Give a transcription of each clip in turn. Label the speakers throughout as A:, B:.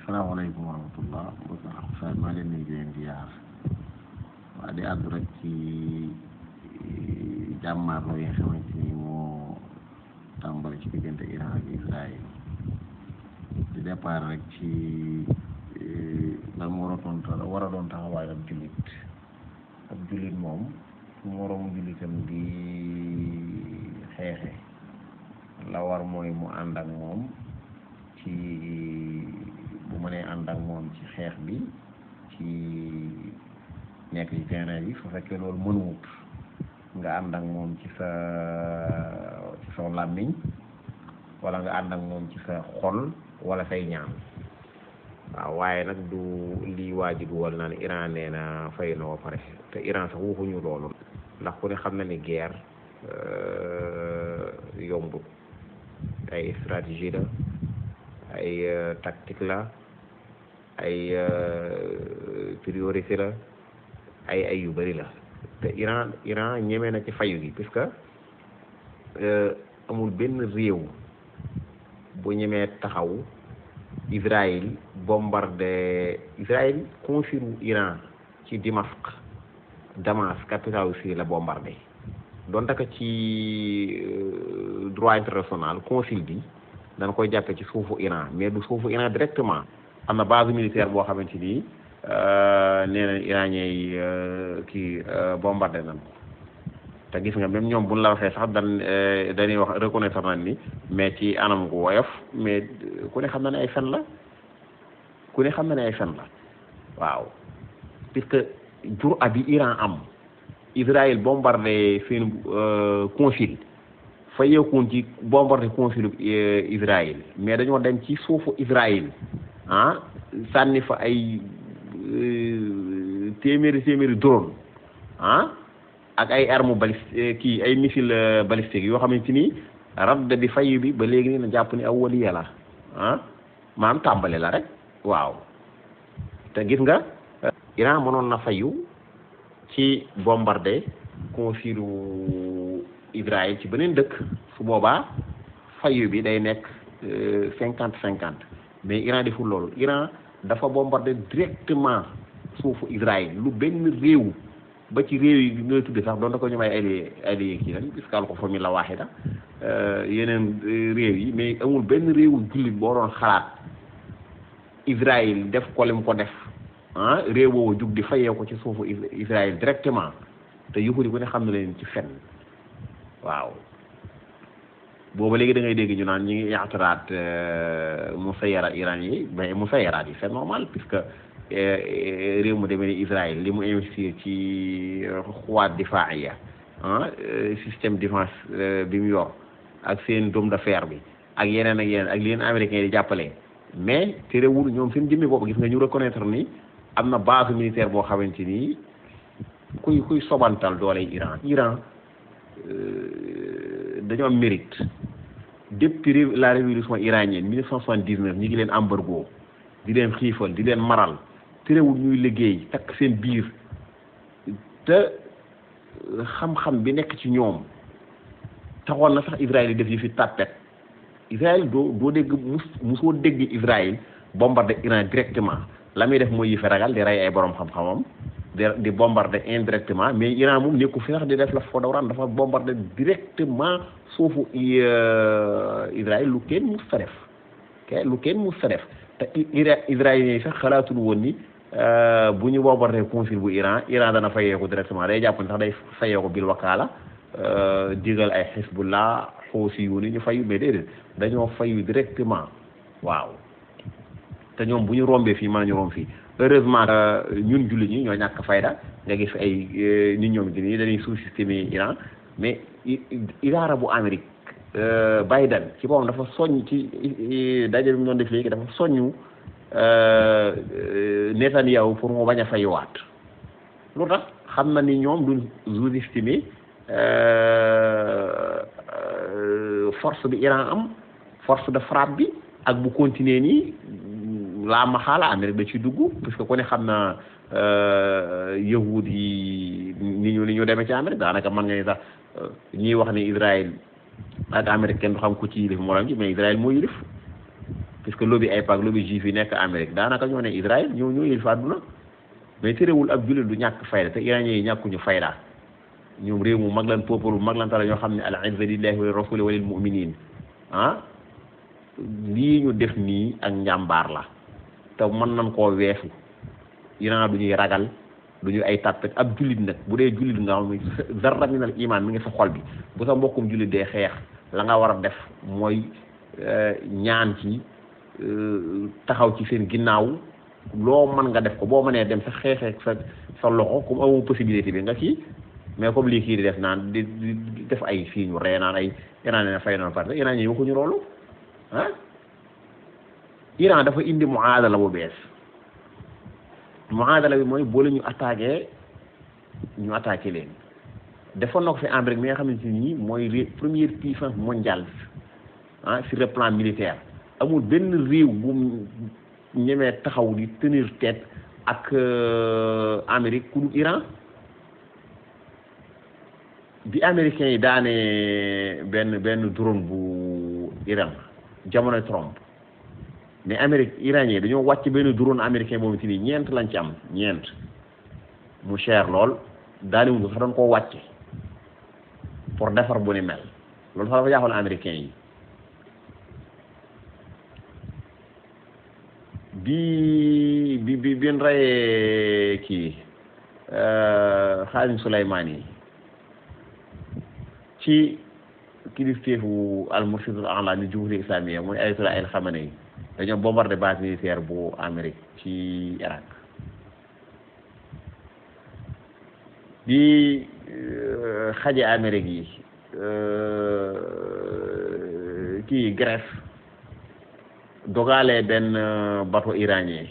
A: asalaamaaleykum wa rahmatullah mbokk Alxuraan maa leen nuyu di leen ziyaar waa di àddu rek ci jàmmaarloo yi nga xamante ni moo tàmbali ci diggante Iran ak Israël di départ rek ci lan moo war a doon taxawaay ab jullit moom fu moroomu jullitam di xeexe la war mooy mu ànd ak moom ci bu mënee ànd ak moom ci xeex bi ci nekk ci terrain bi su fekkee loolu mënuwut nga ànd ak moom ci sa làmmiñ wala nga ànd ak moom ci sa xol wala say ñaan waaw waaye nag du lii waa ji duwal naan Iran nee na fay na ba pare te Iran sax waxuñu loolu ndax ku ne xam na ni guerre yombut ay stratégie la ay tactique la ay priorité la ay yu bari la te Iran ñeme na ci fayu gi puisque amul benn réew bu ñemee taxaw Israël consul Iran ci Damas capitale Syrie la bombardé donte que ci droit international consul bi dañ koy jàppe ci suufu Iran mais du suufu Iran directement am na base militaire boo xamante ni nee na iranien yi bombardé nañ ko te gis nga même ñoom buñ la waxee sax dañuy wax reconnaître nañ ni mais ci anam gu woyof mais ku ne xam na ne ay fen la waaw puisque jur abi Iran am Israël bombardé seen consul fa yëkkoon ci bombardé consul Israël mais dañoo dem ci suufu Israël sànni fa ay téeméeri drone ak ay armes balistique ay missiles balistiques yoo xamante ni radd bi fayu bi ba léegi ni na jàpp ni awwaliya la maanaam tàmbali la rek waaw te gis nga Iran mënoon na fayu ci bombardé consulu Israël ci beneen dëkk su boobaa fayu bi day nekk 50-50 mais Iran deful loolu Iran dafa bombardé directement suufu Israël lu benn réew ba ci réew yi ngay tudde sax doon da ko ñu may allié kii lan puisque ko famille la waaxida yeneen réew yi mais amul benn réewu jullit boo doon xalaat Israël def ko lim ko def réew boobu jug di fayee ko ci suufu Israël directement te yuxudi ku ne xam na leen ci fenn waaw booba léegi da ngay dégg ñu naan ñi ngi yaataraat musayara Iran yi mais musayaraat yi c'est normal puisque réew mu demee ni Israël li mu investir ci xuwaat difaa'iya système défense bi mu yor ak seen dôme de fer bi ak yeneen ak li leen américains di jàppale mais terewul ñoom seen jëmmi bopp gis nga ñu reconnaître ni am na base militaire boo xamante ni kuy sobantal doole Iran dañoo am mérite depuis la révolution iranienne 1979 ñi ngi leen embargo di leen xiifal di leen maral terewul ñuy liggéey takk seen biir te xam-xam bi nekk ci ñoom taxoon na sax Israël yi def yi fi tàppet Israël doo dégg musoo dégg Israël bombardé Iran directement la muy def mooy yi fi ragal di rey ay borom xam-xamam di bombardé indirectement mais Iran moom nekku fi sax di def la foo dawraan dafa bombardé directement suufu Israël lu kenn mus sa def te israéliens yi sax xalaatul woon ni bu ñu bombardé consul bu Iran dana fayeeku directement day jàpp ne sax day fayeeku bil wakaala digal ay Hezbollah xoosi yu ni ñu fayu mais déedéet dañoo fayu directement waaw te ñoom bu ñu rombee fii mën nañu romb fii heureusement ñun jullit ñi ñoo ñàkk fayda nga gis ay nit ñoom di dañuy sous-estimer Iran mais Iran bu Amérique Biden ci boppam dafa soññ ci daje bi mu doon def léegi dafa soññu Netanyahu pour mu bañ a fayuwaat lu tax xam na ni ñoom duñ sous-estimer force bi Iran am force de frappe bi ak bu continuer nii laa ma xaala Amérique da ci dugg parce que ku ne xam na yahud yi ni ñu demee ci Amérique daanaka mën nga ni sax ñiy wax ni Israël ak Amérique kenn du xam ku ci yilif morom ji mais Israël moo yilif puisque lobby AIPAC lobby juif yi nekk Amérique daanaka ñoo ne Israël ñoo yël fa àdduna mais terewul ab jullit du ñàkk fayda te iranien yi ñàkkuñu fayda ñoom réew mu mag lan peuple bu mag lan tala ñoo xam ne al izza lillahi wa rasuli wa lil mu'minin lii ñu def nii ak njàmbaar la te mën nañ koo weesu Iran du ñuy ragal du ñu ay tàppet ab jullit nag bu dee jullit nga xam ne zarra minal iman mi ngi sa xol bi bu sa mbokkum jullit dee xeex la nga war a def mooy ñaan ci taxaw ci seen ginnaaw loo mën nga def ko boo mënee dem sa xeexee sa loxo comme amoo possibilité bi nga kii mais comme lii kii di def naan di def ay fii ñu ree naan ay Iran ne fay noonu parce que Iran ñi waxuñu loolu Iran dafa indi muadala bu bees muadala bi mooy boo la ñu attaqué leen defoon na ko fi Amérique mi nga xamante ni mooy première puissance mondiale sur le plan militaire amul benn réew bu ñemee taxaw di tenir tête ak Amérique ku dul Iran bi américains yi daane benn drone bu Iran jamono Trump mais Amérique iranien yi dañoo wàcc benn drone américain boobu ci nii ñeent lañ ci am ñeent mu cher lool daani wuñ ko sax doon koo wàcce pour defar bu ni mel loolu sax dafa jaaxal américain yi bi rayee kii Xaasim Souleymane yi ci kilifteefu al-Murshidul A'la li Jumhuriya Islamiyya mooy Ayatollah El Khamenei dañoo bombardé base militaire bu Amérique ci Irak bi xaje Amérique yi kii Grèce dogalee benn bateau iranien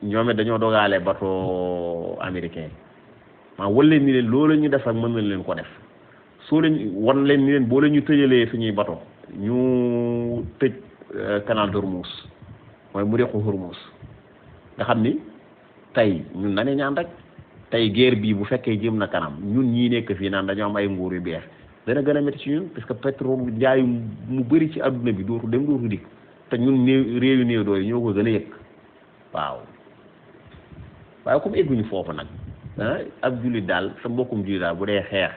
A: ñoom it dañoo dogalee bateau américain wan leen ni leen loolu ñu def ak mën nañ leen ko def soo leen wan leen ni leen boo leen ñu tëjalee suñuy bateau ñu tëj canal d'Ormuz mooy mu réqu Hormuz nga xam ni tey ñun dañuy ñaan rek tey guerre bii bu fekkee jëm na kanam ñun ñii nekk fii naan dañoo am ay nguur yu beex dana gën a métti ci ñun parce que pétrole jaay mu bëri ci adduna bi dootu dem dootu dikk te ñun réew yu néew doole ñoo ko gën a yëg waaw waaye comme egguñu foofu nag ab jullit daal sa mbokkum jullit daal bu dee xeex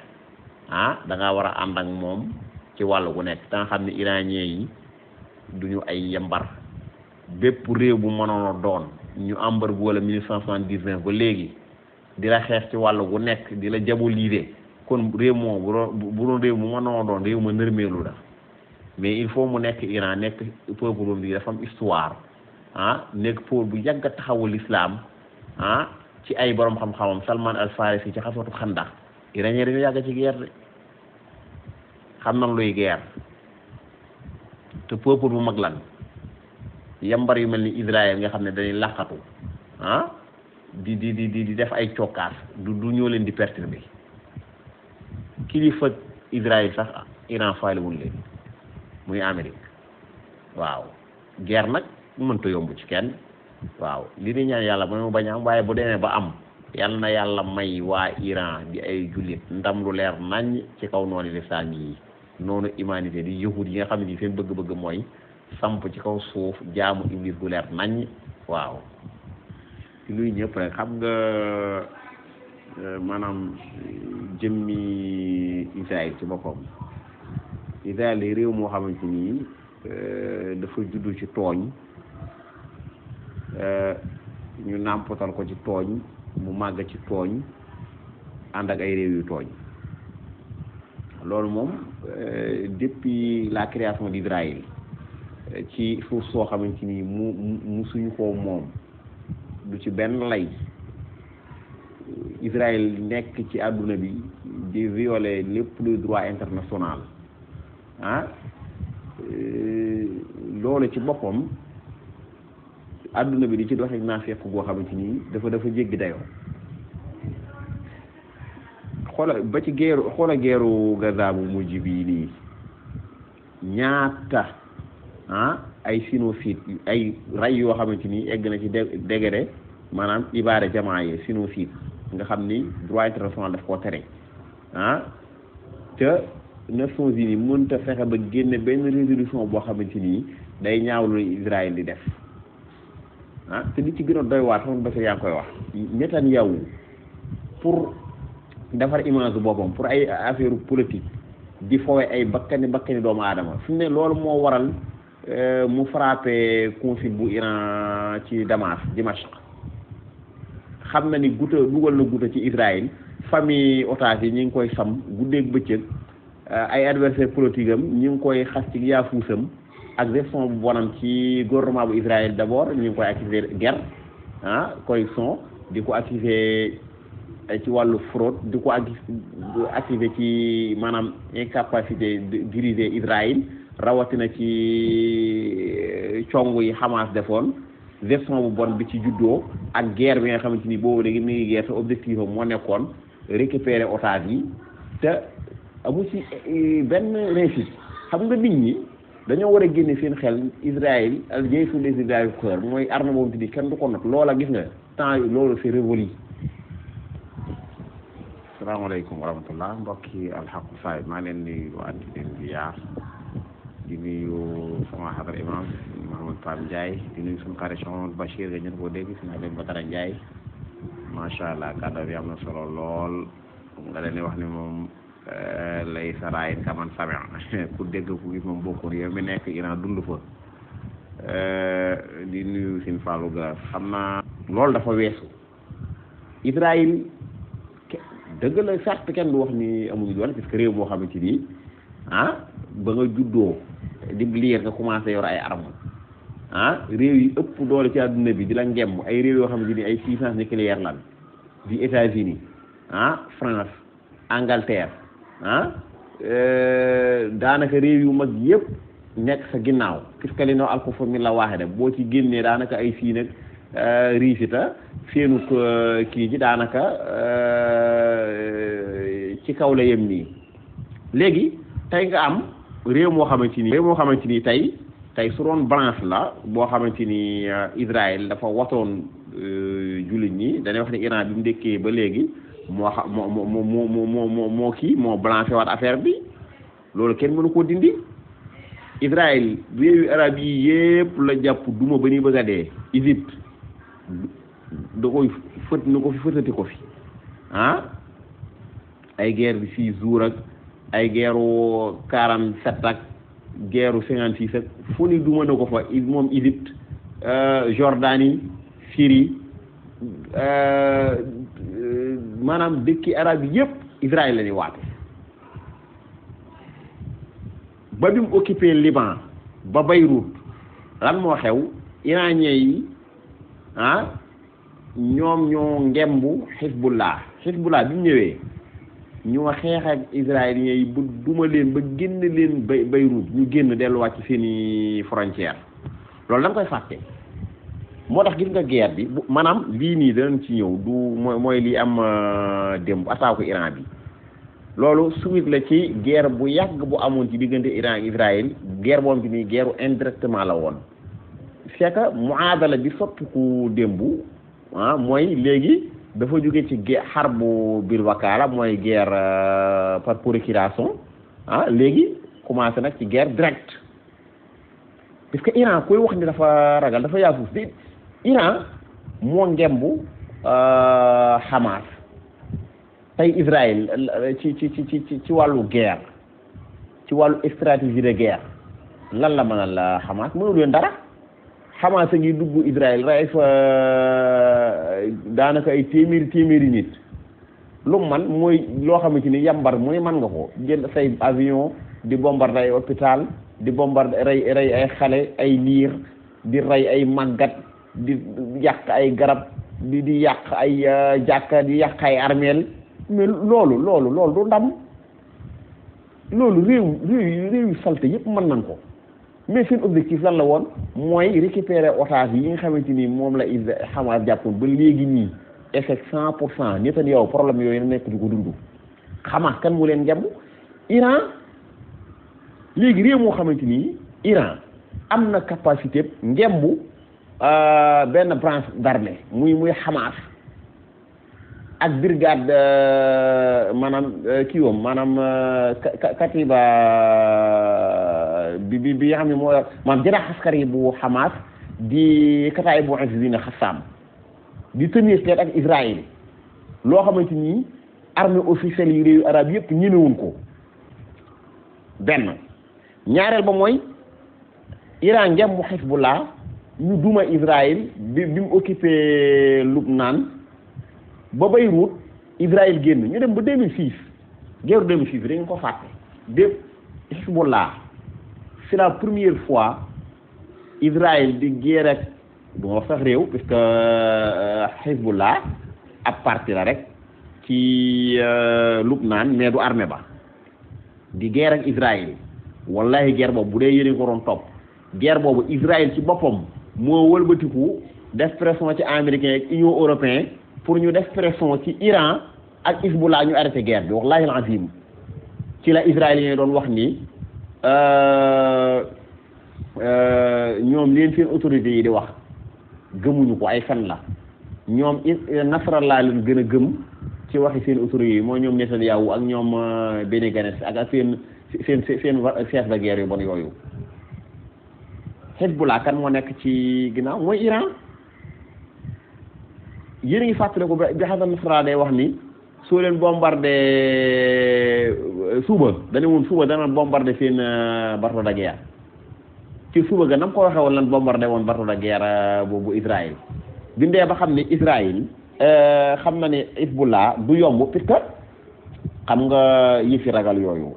A: da ngaa war a ànd ak moom ci wàll gu nekk te nga xam ne iranien yi duñu ay yambar bépp réew bu mënoon a doon ñu embargo la 1979 ba léegi di la xeex ci wàll gu nekk di la diaboliser kon réew moom bu doon réew mu mënoon a doon réew ma nërmeelu la mais il faut mu nekk Iran nekk peuple boobu di dafa am histoire nekk peuple bu yàgg a taxawul islam ci ay borom xam-xamam Salman al Farisi ci xaswatu Xandaq iranien dañoo yàgg ci guerre de xam nañ luy guerre te peuple bu mag lan yambar yu mel ni Israël nga xam ne dañuy laqatu di def ay cokkaas du ñoo leen di perturber kilifa Israël sax Iran faalewul leen muy Amérique waaw guerre nag mënta yomb ci kenn waaw li ni ñaan yàlla ba mu bañ am waaye bu demee ba am yal na yàlla may waa Iran di ay jullit ndam lu leer nañ ci kaw noonu lislaam yi noonu humanité di yahud yi nga xam ne seen bëgg-bëgg mooy samp ci kaw suuf jaamu iblis gu leer nañ waaw ci luy ñëpp rek xam nga maanaam jëmmi Israël ci boppam Israël di réew moo xamante ni dafa juddu ci tooñ ñu nàmpatal ko ci tooñ mu màgg ci tooñ ànd ak ay réew yu tooñ loolu moom depuis la création d'Israël ci suuf soo xamante ni mu suñu ko moom du ci benn lay Israël nekk ci àdduna bi di violer lépp luy droit international loolu ci boppam àdduna bi di ci doxee naafeq goo xamante ni dafa jéggi dayoo xoola geeru Gaza bu mujj bii nii ñaata ay génocide ay ray yoo xamante ni egg na ci degré maanaam ibaare jamaa yi génocide nga xam ni droit international daf koo tere te Nations Unies mënta fexe ba génne benn résolution boo xamante ni day ñaawlu Israël di def te li ci gën a doy waar xam nga yaa ngi koy wax Netanyahu pour defar image boppam pour ay affaire politique di fowe ay bakkani doomu aadama fi mu ne loolu moo waral mu frappé consul bu Iran ci Dimashq xam na ni dugal na guta ci Israël famille otage yi ñi ngi koy sam guddeeg bëccëg ay adversaire politique am ñi ngi koy xas ci yaafuusam ak gestion bu bonam ci gouvernement bu Israël d'abord ñu ngi koy accuser guerre corruption di ko accuser ci wàllu fraude di ko accuser ci maanaam incapacité de diriger Israël rawatina ci cong yi Hamas defoon gestion bu bon bi ci juddoo ak guerre bi nga xamante ni boobu léegi mi ngi guerre te objectif am moo nekkoon récupérer otage yi te amu ci benn réussite xam nga nit ñi dañoo war a génne seen xel Israël al jaysu des Israël mooy arme boobu di kenn du ko not loola gis nga temps loolu c'est révolu. Asalaamaaleykum wa rahmatullah mbokki alxaqu saayid maa leen di waat di leen di yaar di nuyu sama xadar imam Mahamad Pam Ndiaye di nuyu suñu xarit Cheikh Bachir nga ñën koo dégg si naa leen Batara Ndiaye macha allah kàddu bi am na solo lool nga leen di wax ni moom lay saraay kaman samia ku dégg ku gis moom bokkul yow mi nekk Iran dund fa di nuyu sin Fallou Garas xam naa loolu dafa weesu Israël dëgg la certes kenn du wax ni amuñu doole parce que réew moo xamante ni ba nga juddoo di liir nga commencé yor ay armes réew yi ëpp doole ci àdduna bi di la ngemb ay réew yoo xamante ni ay puissance nucléaire lan di États-Unis France Angleterre daanaka réew yu mag yëpp nekk sa ginnaaw puisque li no alkufru min la waahida boo ci génnee daanaka ay fii nag riisita seenu kii ji daanaka ci kaw la yem nii léegi tey nga am réew moo xamante ni tey su doon balance la boo xamante ni Israël dafa watoon jullit ñi dañuy wax ne Iran bi mu dëkkee ba léegi moo balancé waat affaire bi loolu kenn mënu koo dindi Israël réewu arab yi yépp la jàpp duma ba ni bëgg a dee Égypte da koy fët na ko fi fëtati ko fi ay guerre bi 6 jours ak ay guerre 47 ak guerre 56 ak fu ni duma na ko fa moom Égypte Jordanie Syrie maanaam dëkki arab yi yépp Israël la ñuy waate ba bi mu occupé Liban ba Beyrouth lan moo xew iranien yi ñoom ñoo ngembu Hezbollah bi mu ñëwee ñoo xeex ak israéliens yi ba duma leen ba génn leen Beyrouth ñu génn delluwaat ci seeni frontière loolu da nga koy fàtte moo tax gis nga guerre bi maanaam lii nii danañ ci ñëw du mooy li am démb attaque Iran bi loolu suite la ci guerre bu yàgg bu amoon ci diggante Iran ak Israël guerre boobu ci nii guerre indirectement la woon c'est que muadala bi soppiku démb mooy léegi dafa jóge ci xarbu bil wakaala mooy guerre par procuration léegi commencé nag ci guerre directe parce que Iran koy wax ni dafa ragal dafa yaafus di Iran moo ngembu Hamas tey Israël ci wàllu guerre ci wàllu stratégie de guerre lan la mënal Hamas mënul leen dara Hamas a ngi dugg Israël rey fa daanaka ay téeméeri nit lu man mooy loo xamante ni yambar mu ne mën nga ko jël say avion di bombarder ay hôpital di bombarder rey ay xale ay liir di rey ay màggat di yàq ay garab di yàq ay jàkka di yàq ay armeel mais loolu du ndam loolu réew yu salte yépp mën nañ ko mais seen objectif lan la woon mooy récupérer otage yi nga xamante ni moom la Hamas jàppoon ba léegi nii effet 100% Netanyahu problème yooyu na nekk di ko dund Hamas kan mu leen ngemb Iran léegi réew moo xamante ni Iran am na capacité ngembu benn branche d'armée muy Hamas ak brigade maanaam kii woom maanaam katiba bi nga xam ne moo maanaam janaah askari bu Hamas di kataa'ibu Izzuddin Qassam di tenir tête ak Israël loo xamante ni armée officielle yi réewu arab yëpp ñemewuñ ko benn ñaareel ba mooy Iran ngem mu Hezbollah ñu duma Israël bi mu occupé Lubnan ba Beyrouth Israël génn ñu dem ba 2006 guerre 2006 dañ ko fàtte de Hezbollah c'est la première fois Israël di guerre ak du ma wax sax réew parce que Hezbollah ab parti la rek ci Lubnan mais du armée ba di guerre ak Israël wallahi guerre boobu bu dee yéene ko doon topp guerre boobu Israël ci boppam moo wëlbatiku def pression ci américain ak union européen pour ñu def pression ci Iran ak Hezbollah ñu arrêté guerre bi wallahi al-azim ci la israélien doon wax ni ñoom leen seen autorités yi di wax gëmuñu ko ay fen la ñoom Nasrallah leen gën a gëm ci waxi seen autorités yi mooy ñoom Netanyahu ak ñoom Benny Gantz ak seen chef de guerre yu bon yooyu Hezbollah kan moo nekk ci ginnaaw mooy Iran yéen a ngi fàttale ko bi Hassan Nasrallah day wax ni soo leen bombardé suba dana woon suba dana bombardé seen bateau de guerre ci suba ga nam ko waxee woon lan bombardé woon bateau de guerre bu Israël bindee ba xam ni Israël xam na ne Hezbollah du yomb puisque xam nga yëfi ragal yooyu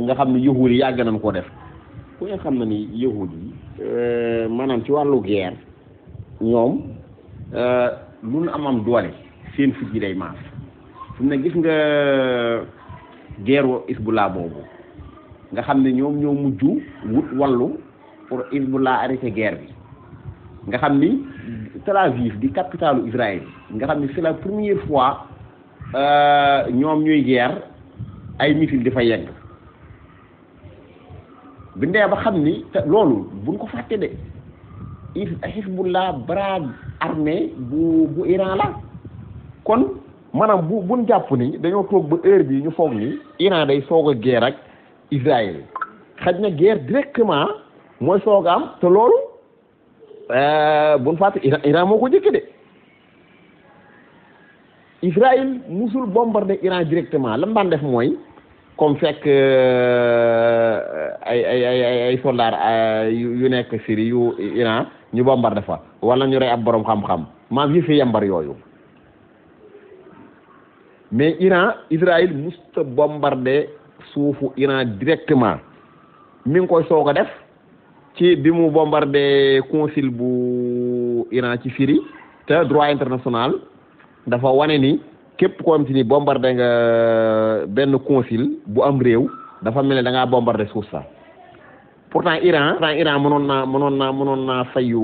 A: nga xam ne yahuud yi yàgg nañ koo def ku nga xam na ni yahuud yi maanaam ci wàllu guerre ñoom lu nu amam doole seen fit yi day maas fu mu ne gis nga guerre Hezbollah boobu nga xam ne ñoom ñoo mujj wut wallu pour Hezbollah arrêté guerre bi nga xam ni Tel Aviv di capitalu Israël nga xam ni c'est la première fois ñoom ñuy guerre ay missile di fa yegg bi ndee ba xam ni te loolu buñ ko fàtte de Hezbollah bras armé bu Iran la kon maanaam buñ jàpp ni dañoo toog ba heure bi ñu foog ni Iran day soog a guerre ak Israël xaj na guerre directement mooy soog a am te loolu buñ fàtte Iran moo ko jëkke de Israël musul bombarder Iran directement lam daan def mooy comme fekk ay soldats yu nekk Syrie yu Iran ñu bombarder fa wala ñu rey ab borom xam-xam maam yi fi yambar yooyu mais Israël musta bombarder suufu Iran directement mi ngi koy soog a def ci bi mu bombardé consul bu Iran ci Syrie te droit international dafa wane ni képp koo am ci ni bombardé nga benn consul bu am réew dafa mel ne da ngaa bombardé suuf sa pourtant Iran mënoon naa fayu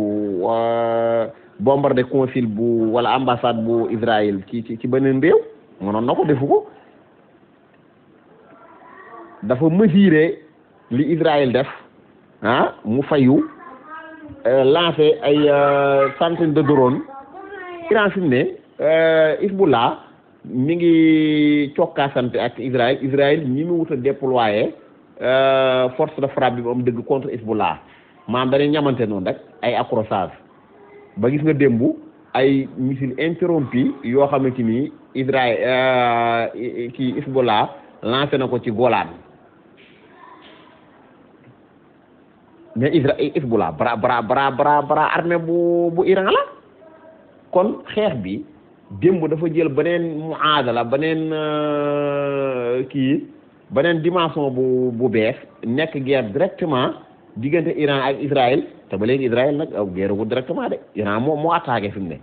A: bombardé consul bu wala ambassade bu Israël ci beneen réew mënoon na ko defu ko dafa mesurer li Israël def mu fayu lancé ay centaine de drones Iran fi mu ne Hezbollah mi ngi cokkaasante ak Israël ñi mu wut a déployer force de frappe bi ba am dëgg contre Hezbollah maanaam dañuy ñamante noonu rek ay accrochage ba gis nga démb ay missile interrompu yoo xamante ni Israël kii Hezbollah lancé na ko ci Golan mais Hezbollah bras armée bu Iran la kon xeex bi démb dafa jël beneen muadala beneen dimension bu bees nekk guerre directement diggante Iran ak Israël te ba léegi Israël nag guerre gu directement de Iran moo attaqué fi mu ne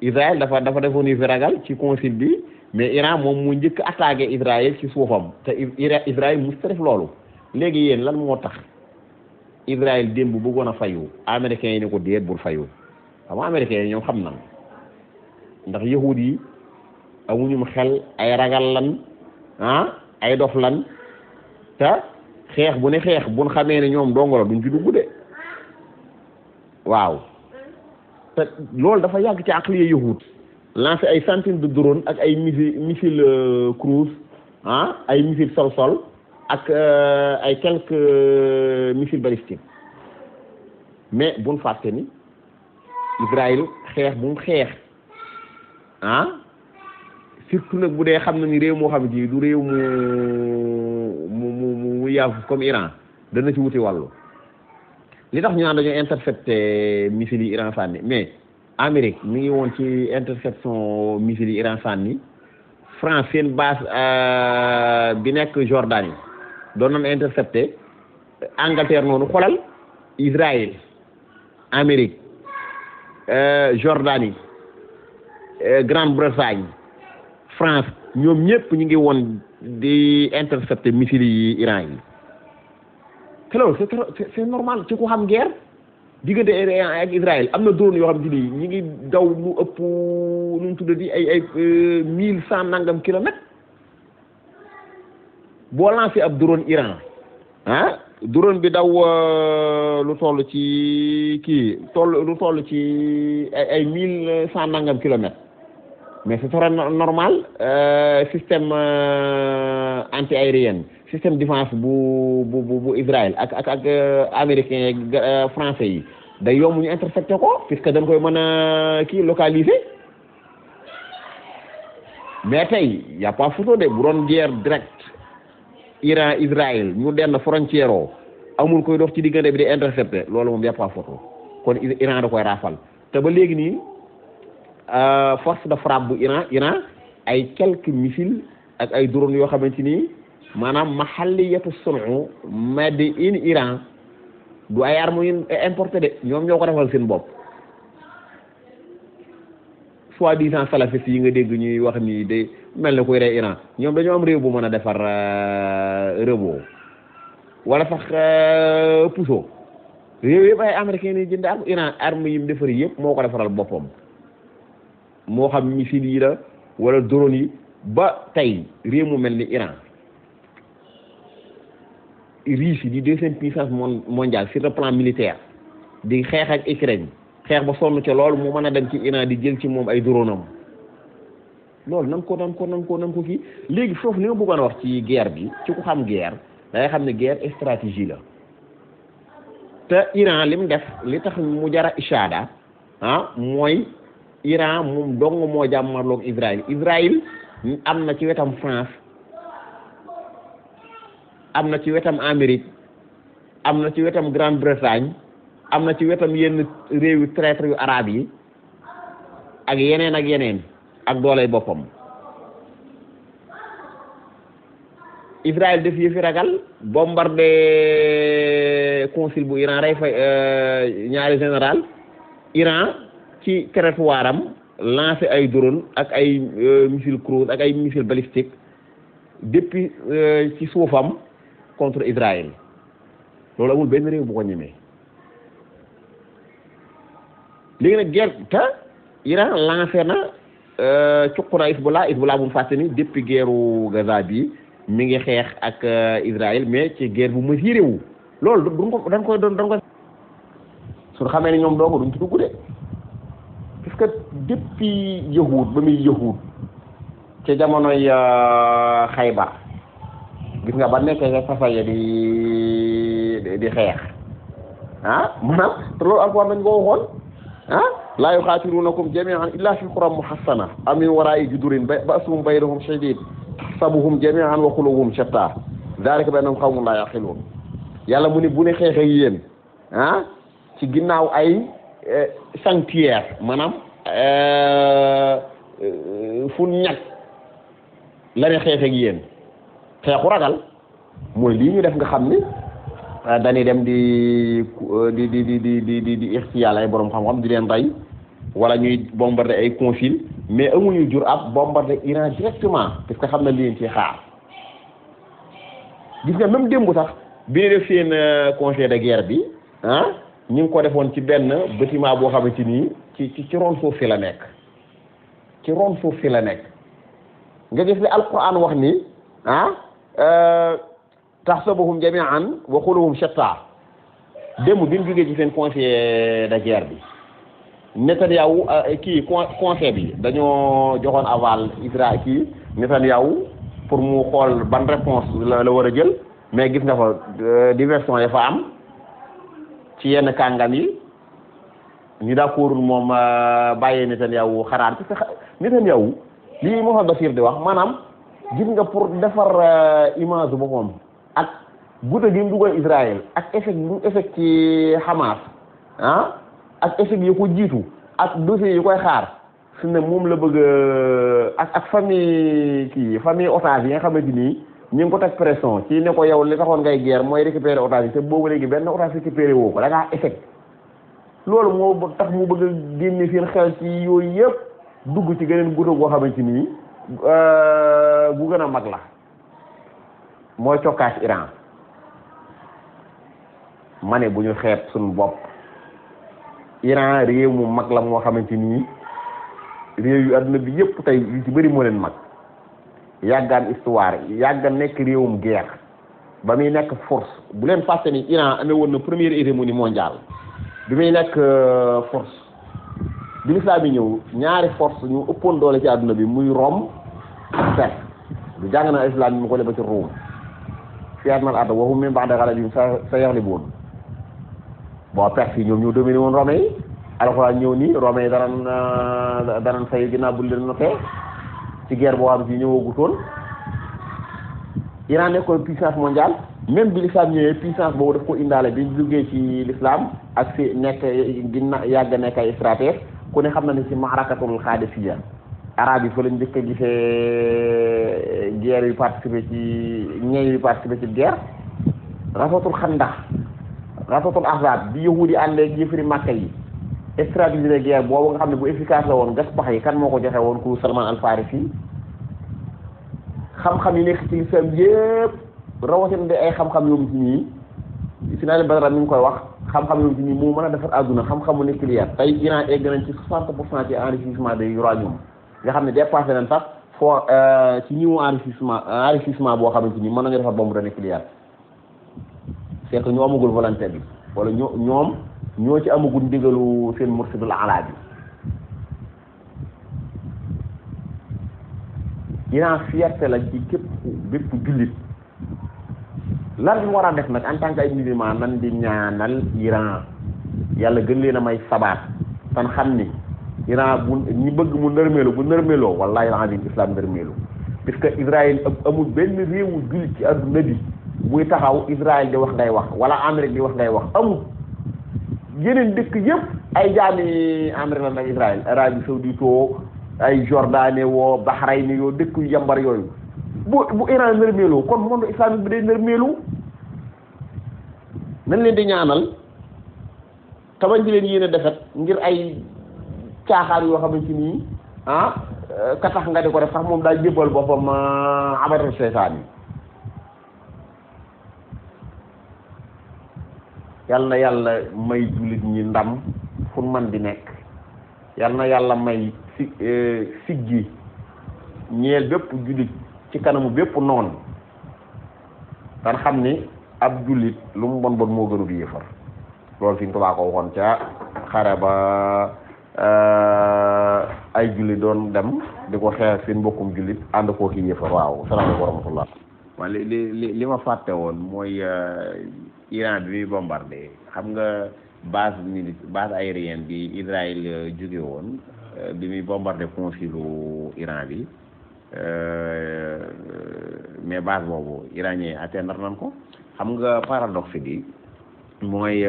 A: Israël dafa defoon yu fi ragal ci consul bi mais Iran moom mu njëkk attaqué Israël ci suufam te Israël mu def loolu léegi yéen lan moo tax Israël démb bëggoon a fayu américains yi ne ko déet bul fayu xam nga américains yi ñoom xam na ndax yahud yi amuñu xel ay ragal lan ay dof lan te xeex bu ne xeex buñ xamee ne ñoom dongo la duñ ci dugg de waaw te loolu dafa yàgg ci aqliya yahud lancé ay centaines de drones ak ay missile cruise ay missile sol ak ay quelques missiles balistiques mais buñ fàtte ni Israël xeex bu mu xeex surtout nag bu dee xam na ni réew moo xam ne du réew mu yaafus comme Iran dana ci wuti wàllu li tax ñu naan dañoo intercepté missiles yi Iran sànni mais Amérique mi ngi woon ci interception missiles yi Iran sànni France seen base bi nekk Jordanie doon nañ intercepté Angleterre noonu xoolal Israël Amérique Jordanie Grande-Bretagne France ñoom ñëpp ñu ngi woon di intercepté missiles yi Iran yi te loolu c'est normal ci ku xam guerre diggante Iran ak Israël am na drone yoo xam ne nii ñi ngi daw lu ëpp nu mu tuddati ay 1100 nangam kilomètres boo lancé ab drone Iran drone bi daw lu toll ci lu toll ci ay 1100 nangam kilomètres mais c'est très normal système anti-aérien système défense bu Israël ak américain français yi day yomb ñu intercepté ko puisque dañ koy mën a localiser mais tey y a pas photo de bu doon guerre direct Iran Israël ñu denn frontière oo amul koy dox ci diggante bi di intercepté loolu moom y a pas photo kon Iran da koy raafal te ba léegi nii force de frappe bu Iran ay quelques missiles ak ay drones yoo xamante ni maanaam mahalliyatu sunu made in Iran du ay armes importé de ñoom ñoo ko defal seen bopp soi-disant salafistes yi nga dégg ñuy wax ni de mel na koy rey Iran ñoom dañoo am réew bu mën a defar rebot wala sax puso réew yëpp ay américains yi jënd arme Iran arme yi mu defar yëpp moo ko defaral boppam moo xam missiles yi la wala drone yi ba tey réew mu mel ni Iran Russie di deuxième puissance mondiale sur le plan militaire di xeex ak Ukraine xeex ba sonn ca loolu mu mën a dem ci Iran di jël ci moom ay drone am loolu nan ko kii léegi foofu li ma bëggoon a wax ci guerre bi ci ku xam guerre dangay xam ne guerre stratégie la te Iran li mu def li tax mu jara ishada mooy Iran moom dong moo jàmmarloog Israël am na ci wetam France am na ci wetam Amérique am na ci wetam Grande-Bretagne am na ci wetam yenn réewi traître yu arabe yi ak yeneen ak dooley boppam Israël def yëfi ragal bombardé consul bu Iran rey fa ñaari général Iran ci territoire am lancé ay drone ak ay missile cruise ak ay missile balistique depuis ci suufam contre Israël loolu amul benn réew bu ko ñemee léegi nag guerre te Iran lancé na cuq na Hezbollah bu mu fàtte ni depuis guerru Gaza bi mi ngi xeex ak Israël mais ci guerre bu mesuré wu loolu dañ ko su xamee ne ñoom doogu duñ ci dugg de parce que depuis yahud ba muy yahud ci jamonoy Xaybar gis nga ba nekkee nga safaya di xeex maanaam te loolu alquran dañ ko waxoon laa yuqaatiluunakum jamii'an illaa fi quran muhassana aw min waraa'i judurin ba'suhum baynahum shadiid tahsabuhum jamii'an wa quluubuhum shattaa zaalika bi annahum qawmun laa yaqiluun yàlla mu ni bu ne xeex ak yéen ci ginnaaw ay sanctuaire maanaam fu ñag la ne xeex ak yéen xeexu ragal mooy lii ñu def nga xam ni dañuy dem di ixtiyaal ay borom xam-xam di leen rey wala ñuy bombarder ay consul mais amuñu jur ab bombarder Iran directement parce que xam na li leen ci xaar gis nga même démb sax bi ñu def seen conseil de guerre bi ñu ngi ko defoon ci benn bâtiment boo xamante ni ci ron suuf si la nekk ci ron suuf si la nekk nga gis li alquran wax ni tahsabuhum jami'an wa qulubuhum shatta démb bi ñu jógee ci seen conseil de guerre bi Netanyahu kii conseil bi dañoo joxoon aval Israël kii Netanyahu pour mu xool ban réponse la war a jël mais gis nga fa diversion ya fa am ci yenn kàngam yi ñu d'accord moom bàyyee Netanyahu xaraar parce que Netanyahu lii Mohamed Bashir di wax maanaam gis nga pour defar image boppam ak guute gi mu dugal Israël ak échec bi mu échec ci Hamas ak échec yi ko jiitu ak dossier yi koy xaar su ne moom la bëgg ak famille otage yi nga xamante nii ñu ngi ko teg pression ci ne ko yow li taxoon ngay guerre mooy récupérer otage yi te boobu léegi benn otage récupéré woo ko da ngaa échec loolu moo tax mu bëgg a génne seen xel ci yooyu yëpp dugg ci geneen guute goo xamante nii bu gën a mag la mooy cokkaas Iran ma ne bu ñu xeeb suñu bopp Iran réew mu mag la moo xamante nii réew yu adduna bi yëpp tey yu ci bëri moo leen mag yàggaan histoire yàggan nekk réewum guerre ba muy nekk force bu leen fàtte ni Iran amee woon na première hégémonie mondiale bi muy nekk force bi l'islam bi ñëw ñaari force ñu ëppoon doole ci adduna bi muy Rome ak Perse du jàng na islam bi mu ko leba ci Rome fi adnal arda wa hum min ba'di ghalabihim sayaghlibuun bon Perse yi ñoom ñoo dominé woon Romains yi alxuraan ñëw nii Romains yi danañ fay ginnaaw bu leen notee ci guerre boo xam ci ñëwagutoon Iran nekkoon puissance mondiale même bi l'islam ñëwee puissance boobu daf ko indaale bi duggee ci l'islam ak si nekk yàgg nekk ay stratège ku ne xam na ne ci maarakatul Qadisiyya arabe yi fa lañ njëkk a gisee guerre yu participé ci ñeeñ yu participé ci guerre rafatul Xandaq rafatul Ahzab bi yahudi yi àndee ak yëfari Makka yi stratégie de guerre boobu nga xam ne bu efficace la woon gas pax yi kan moo ko joxe woon ku Salman al Farisi xam-xam yi nekk ci lislam yëpp rawatina de ay xam-xam yoom ci ñii Ismaïl Badara mi ngi koy wax xam-xam yoom ci ñii moo mën a defar àdduna xam-xamu nucléaire tey Iran egg nañ ci 60% ci enrichissement de uranium nga xam ne dépassé nañ sax ci niveau enrichissement boo xamante ni mën nañu defar bombe nucléaire c'est que ñoo amagul volonté bi wala ñoo ci amagul ndigalu seen mursidul ala bi Iran fierté la ci képp bépp jullit lan war a def nag en tant que ay musulman nan di ñaanal Iran yàlla gën leen a may sabaat tan xam ni Iran bu ñi bëgg mu nërmeelu bu nërmeeloo wallahi al-azim islam nërmeelu parce que Israël amul benn réewu jullit ci adduna bi buy taxaw Israël di wax ngay wax wala Amérique di wax ngay wax amul yeneen dëkk yëpp ay jaami Amérique la nag Israël Arabie Saoudite ay Jordanie woo Bahreïn yoo dëkk yu yambar yooyu bu Iran nërmeeloo kon monde islamique bi day nërmeelu nañ leen di ñaanal tabañ di leen yéene defet ngir ay caaxaan yoo xamante ni ka tax nga di ko def sax moom daal jébbal boppam abatal seytaan yi yal na yàlla may jullit ñi ndam fu man di nekk yal na yàlla may siggi ñeel bépp jullit ci kanamu bépp noon tan xam ni ab jullit lu mu bon bon moo gënu di yëfar loolu fi ñu tubaa ko waxoon ca xare ba ay jullit doon dem di ko xeex seen mbokkum jullit ànd koo ki yëfar waaw salaamaaleykum wa rahmatullah waaw li ma fàtte woon mooy Iran bi muy bombardé xam nga base aérienne bi Israël jóge woon bi muy bombardé consulat Iran bi mais base boobu iranien atteindre nañ ko xam nga paradoxe bi mooy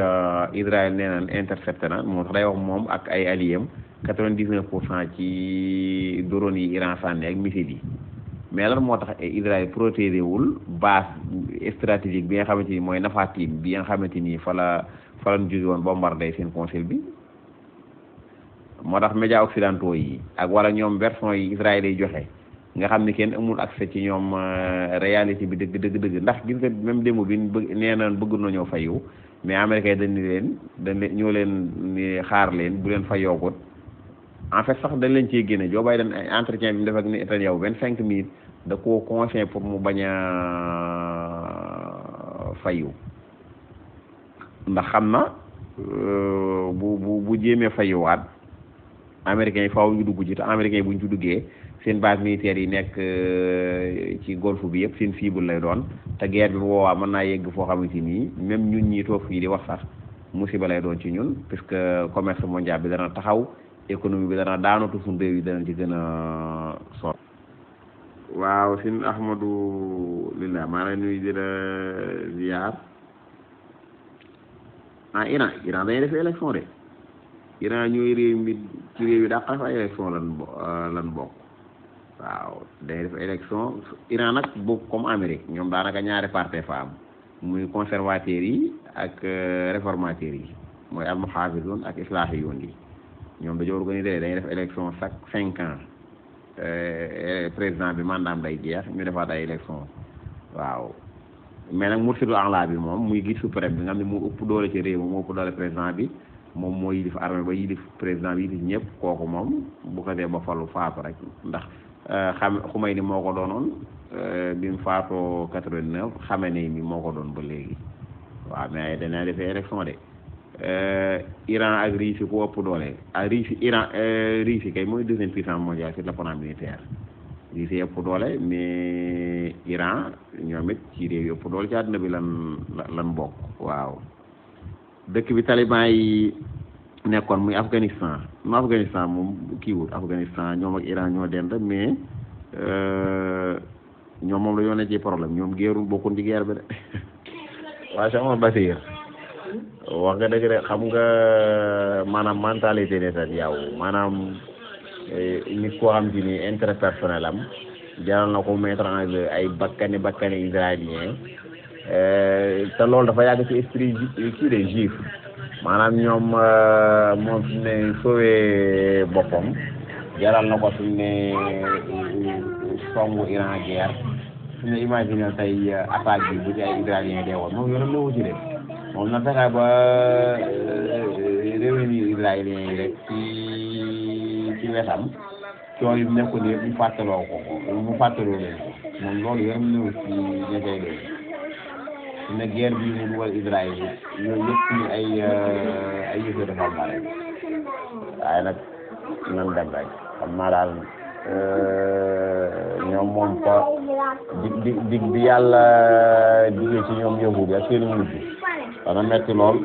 A: Israël nee na intercepté na moo tax day wax moom ak ay alliés 99% ci drone yi Iran sànni ak missile yi mais lan moo tax Israël protégé wul base stratégique bi nga xamante ni mooy Nafatim bi nga xamante ni fa lañ jóge woon bombardé seen consul bi moo tax médias occidentaux yi ak wala ñoom version yi Israël yi joxe nga xam ni kenn amul accès ci ñoom réalité bi dëgg ndax gis nga même démo bi nee na bëgg nañoo fayu mais américain dañ leen ñoo leen xaar leen bu leen fayoogut en fait sax dañ leen ciy génne Joe Biden entretien bi mu def ak Netanyahu 25 minutes da koo conseillé pour mu bañ a fayu ndax xam na bu jéemee fayuwaat américains yi faaw ñu dugg ci te américains yi bu ñu ci duggee seen base militaire yi nekk ci golfe bi yëpp seen cible lay doon te guerre bi boobaa mën naa yegg foo xamante ni même ñun ñi toog fii di wax sax musiba lay doon ci ñun puisque commerce mondial bi dana taxaw économie bi dana daanatu suñu réew yi dana ci gën a sot waaw sin Ahmadou lillah maa lay nuyu di la ziar Iran dañuy def élection de Iran ñooy réew mi ci réew yi dàqa fa élection lan bokk waaw day def élection Iran nag bokk comme Amérique ñoom daanaka ñaari parti fa am muy conservateurs yi ak réformateurs yi mooy almuhaafizoon ak islaahiyoon yi ñoom dañoo organiser dañuy def élection chaque 5 ans président bi mandaam day jeex ñu defaat ay élection waaw mais nag mursidul a'la bi moom muy guide suprême bi nga xam ne moo ëpp doole ci réew moo ëpp doole président bi moom moo yilif armée ba yilif président bi yilif ñëpp kooku moom bu ko dee ba falu faatu rek ndax Khomeini moo ko doonoon bi mu faatoo 89 Khamenei mi moo ko doon ba léegi waaw mais dana defee élection de Iran ak Russie ku ëpp doole ak Russie kay mooy deuxième puissance mondiale sur le plan militaire Russie ëpp doole mais Iran ñoom it ci réew yi ëpp doole ci àdduna bi lan bokk waaw dëkk bi taliban yi nekkoon muy Afghanistan moom kiiwut Afghanistan ñoom ak Iran ñoo dend mais ñoom moom la ñoo ne ci problème ñoom géerul bokkun ci guerre bi de waa Cheikh Omar Basir wax nga dëgg de xam nga maanaam mentalité ne tan yow maanaam nit koo xam ci ni intérêt personnel am jaral na ko mettre en jeu ay bakkani israélien te loolu dafa yàgg ci esprit kii de juif maanaam ñoom moom fi ne sauvé boppam jaral na ko fi ne songu Iran guerre fi ne imaginer tey attaque bi bu ci ay israélien dee woon moom yoonam newu ci de moom na fexe ba réunir israélien yi rek ci wetam coono yu nekkoon yëpp mu fàttaloo leen ko moom loolu yoonam newu ci ña cay dee ne guerre bi mu dugal Israël yooyu yëpp ci ay yëf dafa bare waaye nag nan dem rek xam naa daal ñoom moom fa dig bi yàlla digee ci ñoom yahudi ak seen mujj dana metti lool